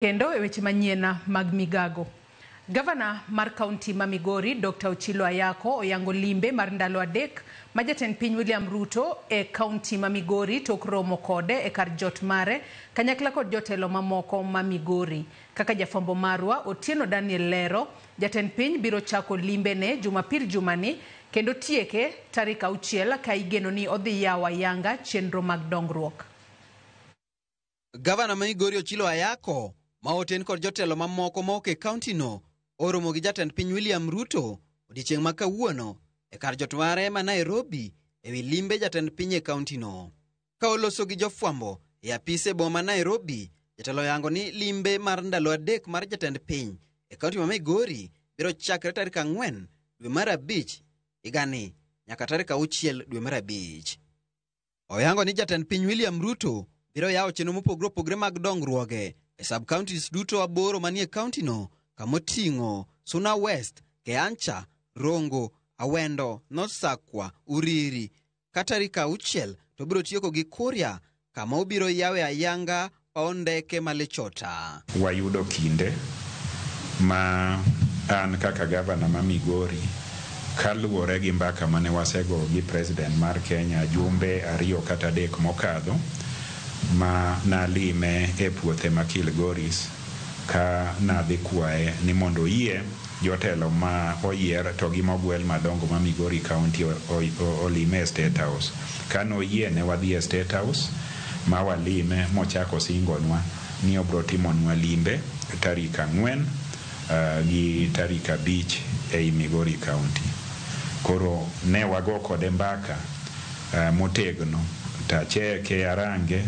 Kendo e weche manyien mag migago. Gavana mar kaunti ma Migori, Dr. Ochilo Ayako, oyango limbe mar ndalo 3 ma jatend piny William Ruto e kaunti ma Migori tok romo kode e kar jot mare kanyakla kod jotelo mamoko ma Migori. Kaka jafwambo marwa Otieno Daniel lero, jatend piny biro chako limbene Jumapil jumani kendo tieke tarik 6 ka igeno ni odhi yawo ayanga chenro mag dongruok. Gavana ma Migori Ochilo Ayako ma oten kod jotelo mamoko ma ok e kaunti no oromo gi jatend piny William Ruto odiechieng' ma kawuono e kar jot mare ma Nairobi ewi limbe jatend piny e kaunti no. Ka oloso gi jofwambo e apise boma ma Nairobi, jatelo oyango ni limbe mar ndalo 3 mar jatend piny e kaunti ma Migori biro chakre tarik 4 dwe mar 5 higani nyaka tarik 6 dwe mar 5. Oyango ni jatend piny William Ruto biro yawo chenro mopogore opogore mag dongruoge e sub-counties duto 8 manie kaunti no, kamoting'o Suna West, Keancha, Rongo, Awendo, North Sakwa, Uriri. Ka tarik 6 to biro tieko gi Kuria, kama obiro yawe ayanga paw ndeke ma Lichota. Wayudo kinde ma an kaka gavana ma Migori kaluwore gi mbaka mane wasego gi president mar Kenya jumbe 2 kata 3 mokadho ma nalime e puothe ma Kilgoris ka nadhi kwaye ni mondo oyie jotelo ma oyier to gi mogwel madongo ma Migori County olime e State House. Kane oyie ne wadhi e State House ma walime mochako singonwa ni obro timonwa limbe tarik 4 gi tarik 5 ei Migori County. Koro ne wago kode mbaka motegno tacheke arange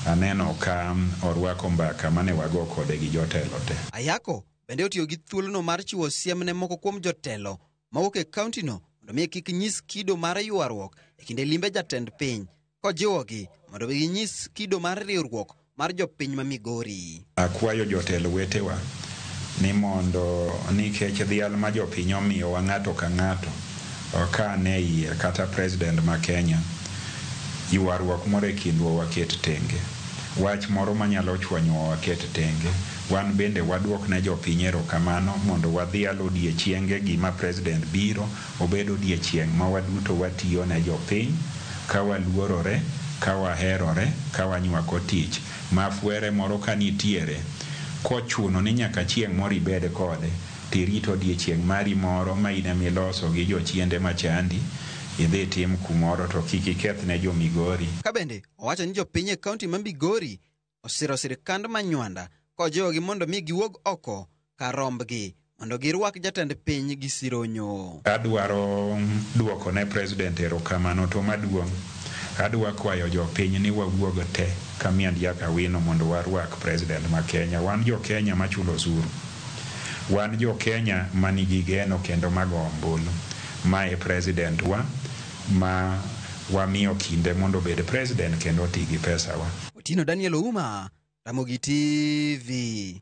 aneno ka orwako mbaka mane wago kode gi jotelo te. Ayako bende otiyo gi thuolono mar chiwo siem ne moko kuom jotelo mawuok e kaunti no mondo mi kik nyis kido mar ywaruok e kinde limbe jatend piny, kojiwogi mondo ginyis kido mar riwruok mar jopiny ma Migori. Akwayo jotelo wetewa ni mondo nikech dhial ma jopiny omiyowa ng'ato ka ng'ato ka ne iye kata president ma Kenya, ywaruok moro e kindwa waket tenge, wach moro manyalo chwanyowa waket tenge, wan bende waduok ne jopiny erokamano mondo wadhial odiechienge gi ma president biro obed odiechieng' ma waduto watiyo ne jopiny ka waluorore, ka waherore, ka wanywako tich. Ma fwere moro ka nitiere kochuno ni nyaka chieng' moro ibed kode tirit odiechieng' mari moro ma in ema iloso gi jochiende machandi idhi tim kumoro to kik iketh ne jo Migori. Ka bende owacho ni jopiny e kaunti ma Migori osiro sirikand Manywanda kojiwogi mondo mi giwuog oko kar rombgi mondo girwak jatend piny gi sironyo. Adwaro duoko ne president erokamano to maduong' adwa kwayo jopiny ni wawuog te ka miend Jakawino mondo warwak president ma Kenya. Wan jo Kenya machulo osuru. Wan jo Kenya manigi geno kendo mago ombulu. Ma e president wa ma wamiyo kinde mondo obed president kendo oti gi pesa wa. Otieno Daniel Ouma, Ramogi TV.